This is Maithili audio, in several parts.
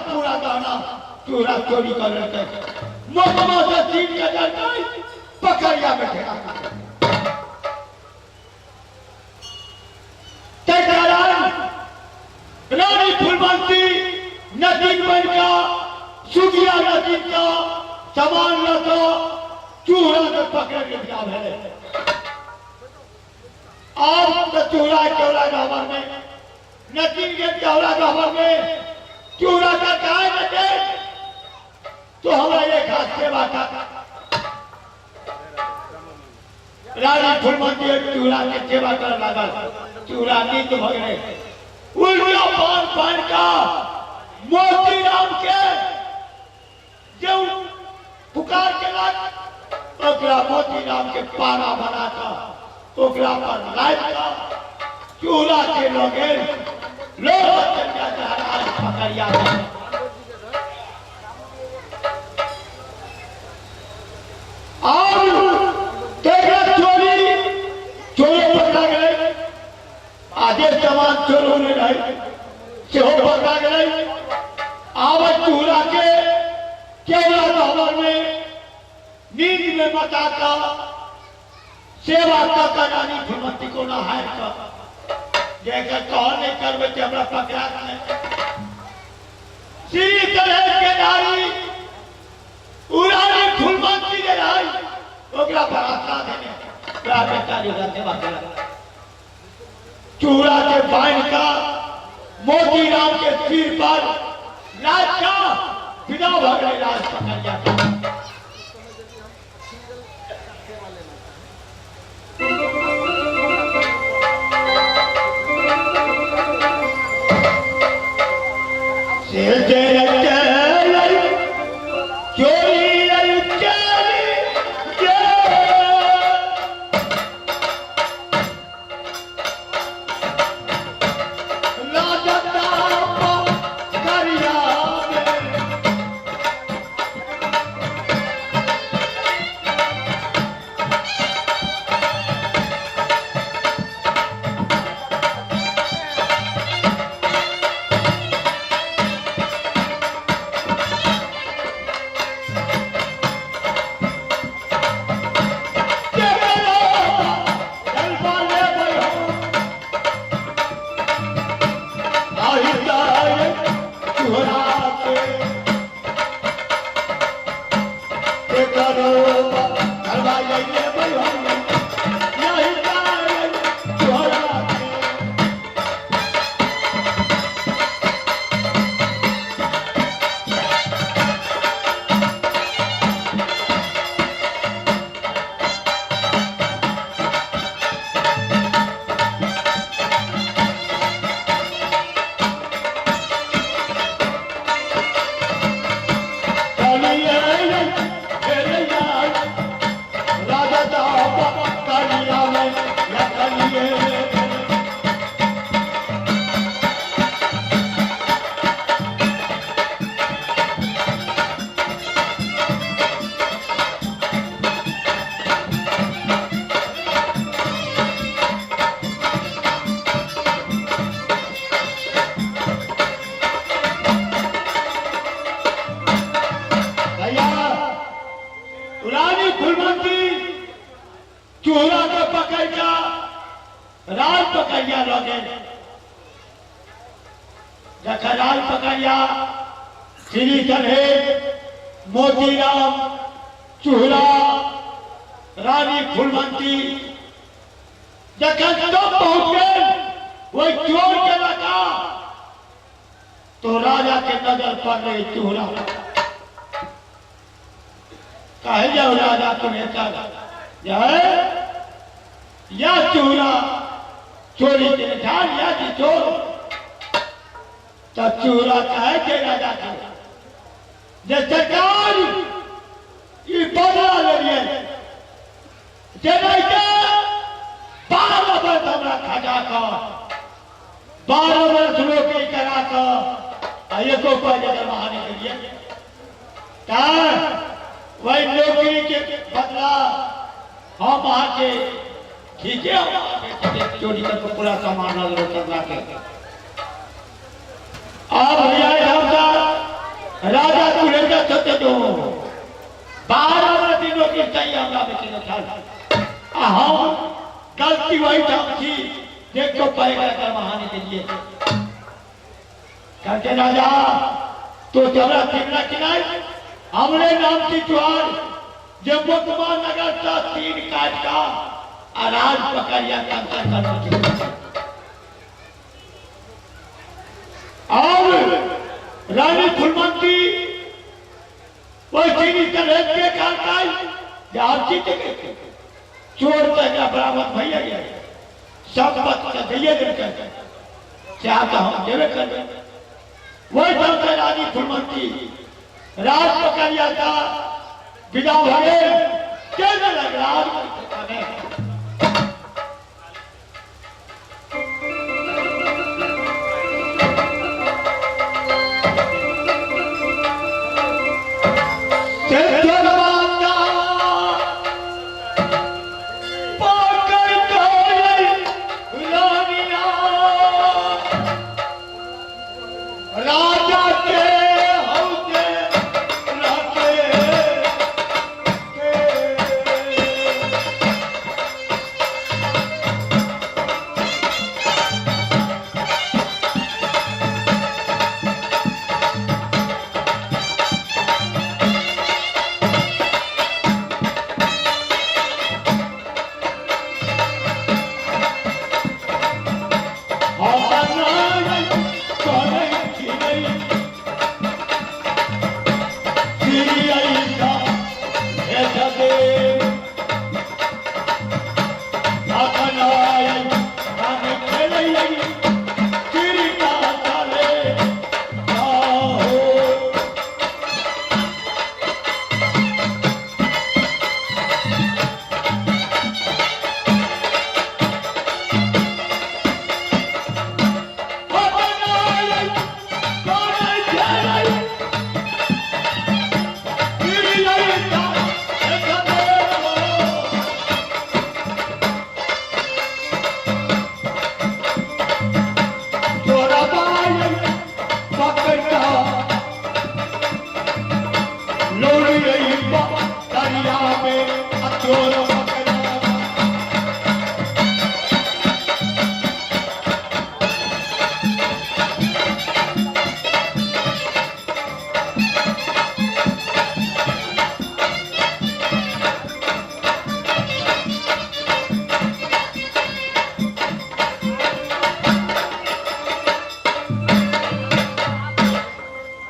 पूरा गहना चूड़ा चोरी कऽ लेलकै। मोकमा से छीन के देलकै, पकड़िया में ठेका। ताहि कारण रानी फुलवंती नदीन बन कऽ सुगिया नदीन का सामान लऽ कऽ चूड़ा के पकड़े के बियाह भेलै। आब तऽ चूड़ा चौड़ा गहबर में नदीन के चौड़ा गहबर में चूड़ा का काय नटे तो हमरा एक हाथ सेवा का। रानी फुलमती चूड़ा के सेवा कर लागल। चूड़ा नीक भऽ गेलै। उल्टा पान पान का मोतीराम के जे पुकार केलक, ओकरा मोतीराम के पारा बना कऽ ओकरा पर लादि कऽ चूड़ा के लऽ गेल। लोग चलि जाय राज पकड़िया में। आब तेकरा चोरी चोरो पकड़ा गेलै आ जे सामान चोरौने रहै सेहो पकड़ा गेलै। आब चूड़ा के केवड़ा गहबर में नींद में मचा कऽ सेवा कऽ कऽ रानी फुलमती कोना हारि कऽ जे एकर कहल नहि करबै तऽ हमरा पकड़ात नहि। श्री तरह के नारी उरानी फुलमंती जे रहै ओकरा पर आशा देने ओकरा बेचारी ओकरा सेवा केलक। चूड़ा के बान्हि कऽ मोतीराम के सिर पर लादि कऽ विदा भऽ गेलै राज पकड़िया के। से चोरी चली करिया में। भैया रानी फुलमंती चूड़ा के पकड़ का राज पकड़िया लऽ गेल। जखन राज पकड़िया श्री चढ़े मोतीराम चूड़ा रानी फुलमंती जखन सब पहुंच गेल वही चोर के लगा तो राजा के नजर पड़ रही चूड़ा। कहे जाओ राजा तुम्हें चल जाए या चूड़ा चोरी के झाड़ या जी चोर। तो चूड़ा कहे के राजा के जे सरकार ई बदला ले लिए जे नहीं के 12 बरस हमरा खजा का 12 बरस नौकरी करा का आ एको पाई दरमाहा नहीं के लिए वही नौकरी के बदला हम अहाँके ठीके हम अहाँके चोरी करके पूरा सामान लऽ लेबै चंदा के। आब भैया हमसब राजा कुलेजा सोचे जो 12 दिनों के चाहिए हमरा बेचने छल आ हम गलती वही ठाम छी देखो पाएगा दरमाहानी के लिए। कहते राजा तो तोरा चिन्ह किनाई हमरे नाम की चुहार जे मोतमा नगर सा तीन काट का अराज पकड़िया कंकर कर। और रानी फुलमंती वही चीनी तरह के काल जे आप जीत गए चोर तो एकरा बरामद भइया गया सब बात के दिए देलकै से आब तऽ हम जेबे करबै। वही ठाम से रानी फुलमंती राज पकड़िया था विदा भऽ गेल चलि देलक राज में। राजा के हौजे रहते के।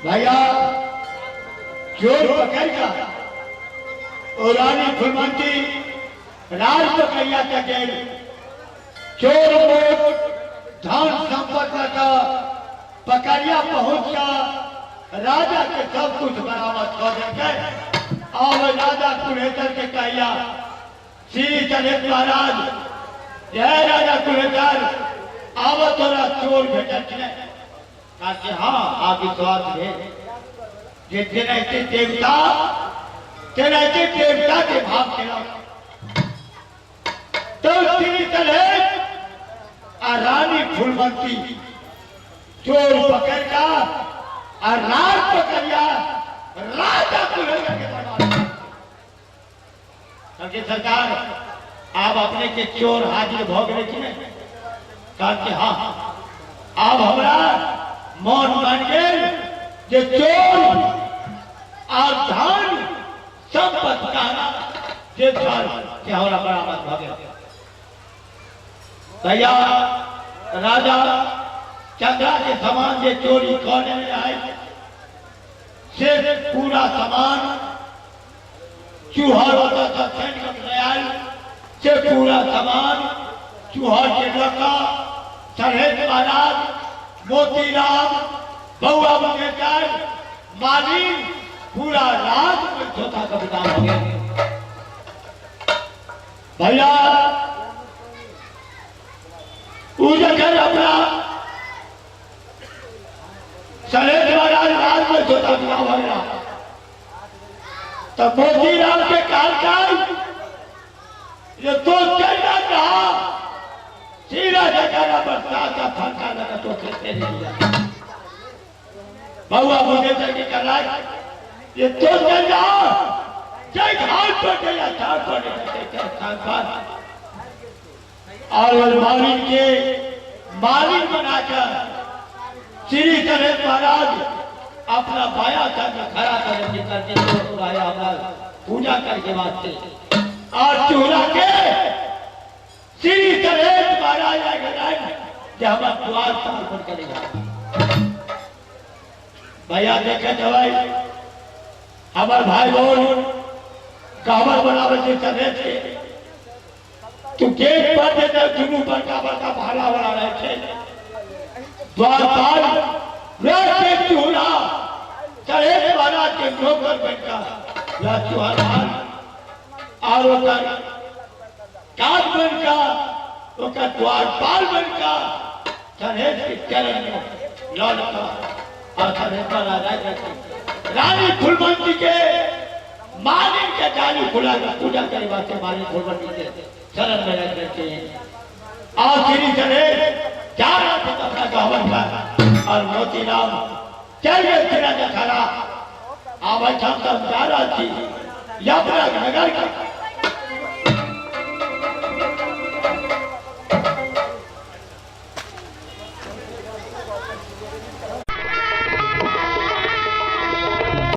भैया चोर पकड़ का और रानी फुलमंती राज पकड़िया का गेल चोर मोट धन संपत्ति का पकड़िया पहुंच का राजा के सब कुछ बरामद कर देंगे। अब राजा कुलेतर के कहिया श्री गणेश महाराज जय राजा कुलेतर आव तोरा चोर भेटल कि नहीं? कहलकै हाँ आ विश्वास भेल जे जेनाहिते देवता तेनाहिते देवता के भाव केलक। तो श्री गणेश आ रानी फुलमंती चोर पकड़ का आ राज पकड़िया राजा कुलेतर के दरबार। कहलकै सरकार आब अपने के चोर हाजिर भऽ गेलै कि नहीं? कहलकै हाँ आब हमरा मन बन गेल जे चोर आ धन संपत्ति कहना जे छल से हमरा बरामद भऽ गेल। भैया राजा चंद्रा के सामान जे चोरी कऽ लेने रहै से पूरा सामान चूहर ओतऽ सँ छानि कऽ लऽ आयल से पूरा सामान चूहर के लऽ कऽ सरहेत महाराज मोतीराम बौआ मुनेसर मालिन पूरा राज चौथा का विदा हो गया। भैया उ जखन अपना सरहेत महाराज राज में चौथा विदा हो गया तब मोतीराम के कहलकै ये तो चलना कहा सीधा जगह बरसात का फंका लगा तो खेलते नहीं लिया। बउआ बुझे की कहलक ये तो चल जाओ जय घाट पर चल जा पर स्थान पर और उस मालिक के मालिक बनाकर श्री गणेश महाराज अपना बाया चरण खड़ा करके करके तो आया हमारा पूजा करके वास्ते और चूड़ा के श्री गणेश महाराज आए कि हमारे द्वार साल पर चलेगा। भैया देखे भाई हमार भाई बहन काबर बनावे के चले थे तो गेट पर जे दुनू बड़का बड़का भाला वाला रहे थे द्वारपाल के चूड़ा चढ़े महाराज के नौकर बनकर या चुहार और ओकर काज बनकर ओकर द्वारपाल बनकर चढ़े के चरण में लौट और चढ़े महाराज रानी फुलवंती के मालिक के जाली खुला के पूजा करे वास्ते मालिक फुलवंती के शरण में रख रखे और श्री चले जा रहा थे अपना गहवर पर और मोतीराम चल गए तेरा जखरा आवे हम तब जा रहा थी यमुना नगर के